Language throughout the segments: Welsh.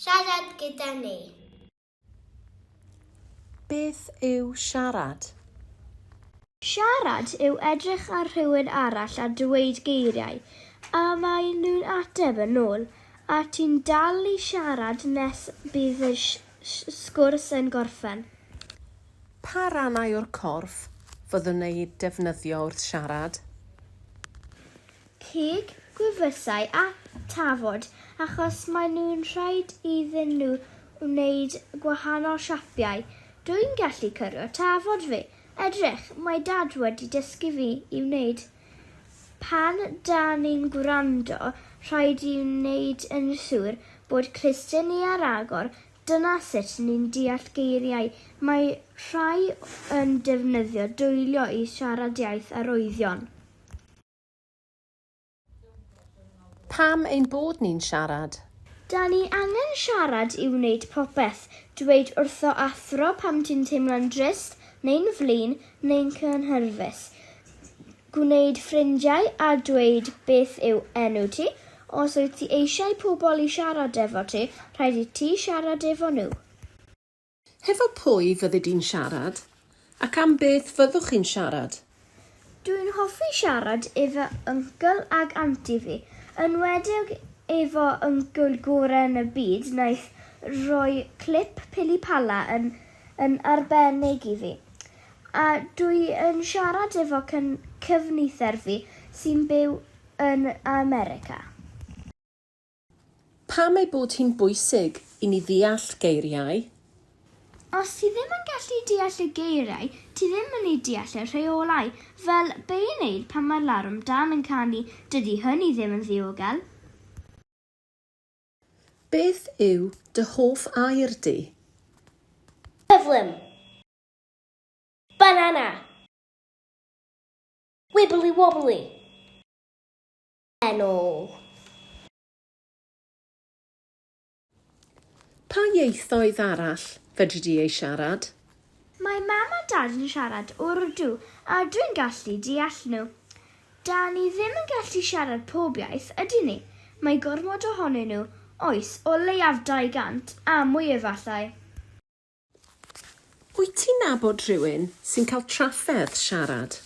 Siarad gyda ni. Beth yw siarad? Siarad yw edrych ar rhywun arall a dweud geiriau, a maen nhw'n ateb yn ôl, a ti'n dal i siarad nes bydd y sgwrs yn gorffen. Pa rannau o'r corff fyddwn eu defnyddio wrth siarad? Ceg, gwefusau a tafod achos maen nhw'n rhaid iddyn nhw wneud gwahanol siapiau. Dw i'n gallu cyrio tafod fi. Edrych, mae Dad wedi dysgu fi i wneud. Pan 'da ni'n gwrando, rhaid i wneud yn siŵr bod clustiau ni ar agor, dyna sut ni'n deall geiriau. Mae rhai yn defnyddio dwylo i siarad iaith arwyddion. Pam ein bod ni'n siarad? Da ni angen siarad i wneud popeth, dweud wrtho athro pam ti'n teimlo'n drist, neu'n flin, neu'n cynhyrfus, gwneud ffrindiau a dweud beth yw enw ti. Os wyt ti eisiau pobl i siarad efo ti, rhaid i ti siarad efo nhw. Hefo pwy fyddi di'n siarad, ac am beth fyddwch chi'n siarad? Dwi'n hoffi siarad efo yncl ag anti fi, enwedig efo yncl gore yn y byd wnaeth roi clip pili pala yn yn arbennig i fi. A dwi yn siarad efo cyfnither fi sy'n byw yn America. Pam ei bod hi'n bwysig i ni ddeall geiriau? Os ti ddim yn gallu deall y geiriau, ti ddim yn eu deall y rheolau. Fel, be i wneud pan mae'r larwm dân yn canu, dydy hynny ddim yn ddiogel. Beth yw dy hoff air di? Cyflym. Banana. Wibbly wobbly. Enw. Pa ieithoedd arall fedri di eu siarad? Mae mam a dad yn siarad Wrdw a dwi'n gallu deall nhw. Da ni ddim yn gallu siarad pob iaith, ydyn ni? Mae gormod ohonyn nhw, oes, o leiaf 200, a mwy efallai. Wyt ti'n nabod rhywun sy'n cael trafferth siarad?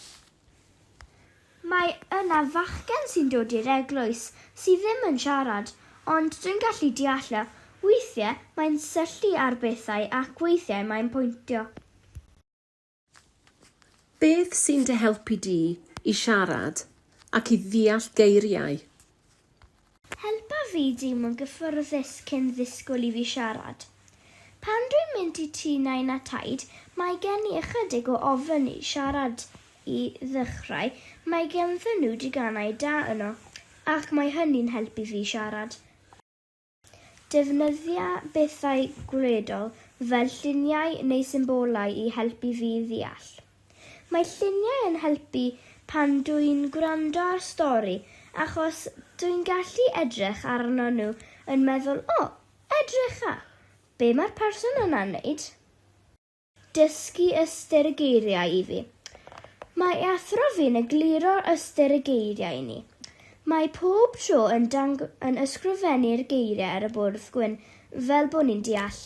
Mae yna fachgen sy'n dod i'r eglwys sy ddim yn siarad, ond dwi'n gallu deall o. Weithiau mae'n syllu ar bethau ac weithiau mae'n pwyntio. Beth sy'n dy helpu di i siarad ac i ddeall geiriau? Helpa fi deimlo'n gyffyrddus cyn ddisgwyl i fi siarad. Pan dwi'n mynd i tŷ Nain a Taid, mae gen i ychydig o ofn i siarad i ddechrau, mae ganddyn nhw deganau da yno, ac mae hynny'n helpu fi siarad. Defnyddia bethau gwledol fel lluniau neu symbolau i helpu fi ddeall. Mae lluniau yn helpu pan dw i'n gwrando ar stori achos dw i'n gallu edrych arno nhw yn meddwl 'o, edrycha! Be mae'r person yna'n wneud? Dysgu ystyr y geiriau i fi. Mae athro fi'n egluro ystyr y geiriau i ni. Mae pob tro yn dang- yn ysgrifennu'r geiriau ar y bwrdd gwyn fel bo ni'n deall.